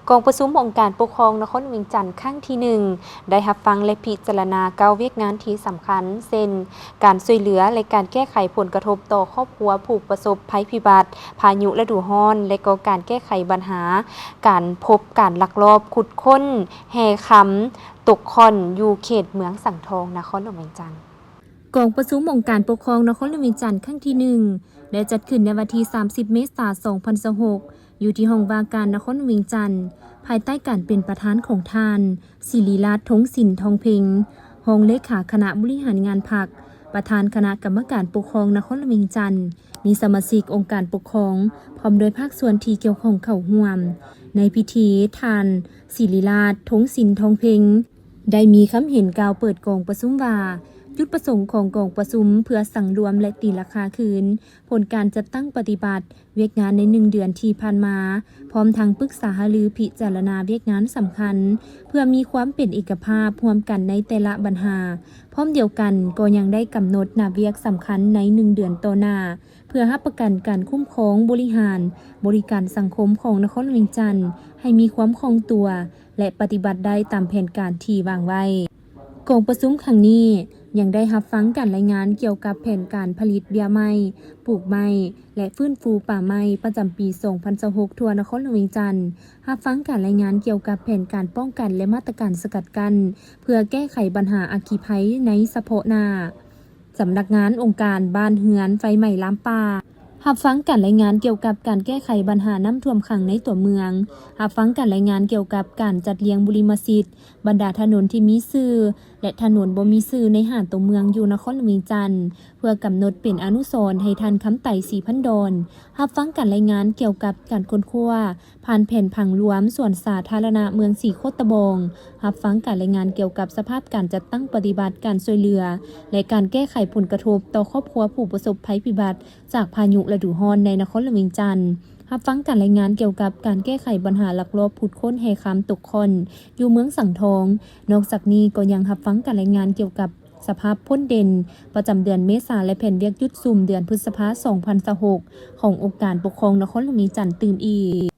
ກອງປະຊຸມອົງການປົກຄອງນະຄອນຫຼວງວຽງຈັນຄັ້ງທີໜຶ່ງ ໄດ້ຮັບຟັງ ແລະ ພິຈາລະນາເກົ້າວຽກງານທີ່ສຳຄັນ ເຊັ່ນ ການຊ່ວຍເຫຼືອ ແລະ ການແກ້ໄຂຜົນກະທົບຕໍ່ຄອບຄົວຜູ້ປະສົບໄພພິບັດພາຍຸລະດູຮ້ອນ ແລະ ກໍການແກ້ໄຂບັນຫາການພົບການລັກລອບຂຸດຄົ້ນແຮ່ຄຳຕົກຂ້ອນຢູ່ເຂດເມືອງສັງທອງ ນະຄອນຫຼວງວຽງຈັນ. ກອງປະຊຸມອົງການປົກຄອງນະຄອນຫຼວງວຽງຈັນຄັ້ງທີໜຶ່ງ ໄດ້ຈັດຂຶ້ນໃນວັນທີສາມສິບ ເມສາ ສອງພັນຊາວຫົກ ຢູ່ທີ່ຫ້ອງວ່າການນະຄອນຫຼວງວຽງຈັນ ພາຍໃຕ້ການເປັນປະທານຂອງທ່ານ ສິລິລາດ ທົງສິນ ທອງເພັງ ຮອງເລຂາຄະນະບໍລິຫານງານພັກ, ປະທານຄະນະກຳມະການປົກຄອງນະຄອນຫຼວງວຽງຈັນ, ມີສະມາຊິກອົງການປົກຄອງ ພ້ອມດ້ວຍພາກສ່ວນທີ່ກ່ຽວຂ້ອງເຂົ້າຮ່ວມ. ໃນພິທີ, ທ່ານ ສິລິລາດ ທົງສິນ ທອງເພັງ ໄດ້ມີຄຳເຫັນກ່າວເປີດກອງປະຊຸມວ່າ, ຈຸດປະສົງຂອງກອງປະຊຸມເພື່ອສັງລວມ ແລະ ຕີລາຄາຄືນຜົນການຈັດຕັ້ງປະຕິບັດວຽກງານໃນໜຶ່ງເດືອນທີ່ຜ່ານມາ, ພ້ອມທັງປຶກສາຫາລືພິຈາລະນາວຽກງານສຳຄັນ ເພື່ອມີຄວາມເປັນເອກະພາບຮ່ວມກັນໃນແຕ່ລະບັນຫາ. ພ້ອມດຽວກັນກໍຍັງໄດ້ກຳນົດໜ້າວຽກສຳຄັນໃນໜຶ່ງເດືອນຕໍ່ໜ້າ ເພື່ອຮັບປະກັນການຄຸ້ມຄອງບໍລິຫານບໍລິການສັງຄົມຂອງນະຄອນຫຼວງວຽງຈັນ ໃຫ້ມີຄວາມຄ່ອງຕົວ ແລະ ປະຕິບັດໄດ້ຕາມແຜນການທີ່ວາງໄວ້. ກອງປະຊຸມຄັ້ງນີ້ຍັງໄດ້ຮັບຟັງການລາຍງານກ່ຽວກັບແຜນການຜະລິດເບ້ຍໄມ້, ປູກໄມ້ ແລະ ຟື້ນຟູປ່າໄມ້ປະຈຳປີສອງພັນຊາວຫົກ ທົ່ວນະຄອນຫຼວງວຽງຈັນ, ຮັບຟັງການລາຍງານກ່ຽວກັບແຜນການປ້ອງກັນ ແລະ ມາດຕະການສະກັດກັ້ນ ເພື່ອແກ້ໄຂບັນຫາອັກຄີໄພໃນສະເພາະໜ້າ. ສຳນັກງານອົງການບ້ານເຮືອນໄຟໄໝ້ລາມປ່າ, ຮັບຟັງການລາຍງານກ່ຽວກັບການແກ້ໄຂບັນຫານ້ຳຖ້ວມຂັງໃນຕົວເມືອງ, ຮັບຟັງການລາຍງານກ່ຽວກັບການຈັດລຽງບຸລິມະສິດບັນດາຖະໜົນທີ່ມີຊື່ ແລະ ຖະໜົນບໍ່ມີຊື່ໃນຫ້າຕົວເມືອງຢູ່ນະຄອນຫຼວງວຽງຈັນ ເພື່ອກຳນົດເປັນອະນຸສອນໃຫ້ທ່ານ ຄຳໄຕ ສີພັນດອນ, ຮັບຟັງການລາຍງານກ່ຽວກັບການຄົ້ນຄວ້າ ຜ່ານແຜນຜັງລວມສວນສາທາລະນະເມືອງສີໂຄດຕະບອງ, ຮັບຟັງການລາຍງານກ່ຽວກັບສະພາບການຈັດຕັ້ງປະຕິບັດການຊ່ວຍເຫຼືອ ແລະ ການແກ້ໄຂຜົນກະທົບຕໍ່ຄອບຄົວຜູ້ປະສົບໄພພິບັດຈາກພາຍຸລະດູຮ້ອນໃນນະຄອນຫຼວງວຽງຈັນ, ຮັບຟັງການລາຍງານກ່ຽວກັບການແກ້ໄຂບັນຫາລັກລອບຂຸດຄົ້ນແຮ່ຄຳຕົກຂ້ອນຢູ່ເມືອງສັງທອງ. ນອກຈາກນີ້ກໍຍັງຮັບຟັງການລາຍງານກ່ຽວກັບສະພາບຝົນເດັ່ນປະຈຳເດືອນເມສາ ແລະ ແຜນວຽກຈຸດສຸມເດືອນພຶດສະພາ ສອງພັນຊາວຫົກ ຂອງອົງການປົກຄອງນະຄອນຫຼວງວຽງຈັນຕື່ມອີກ.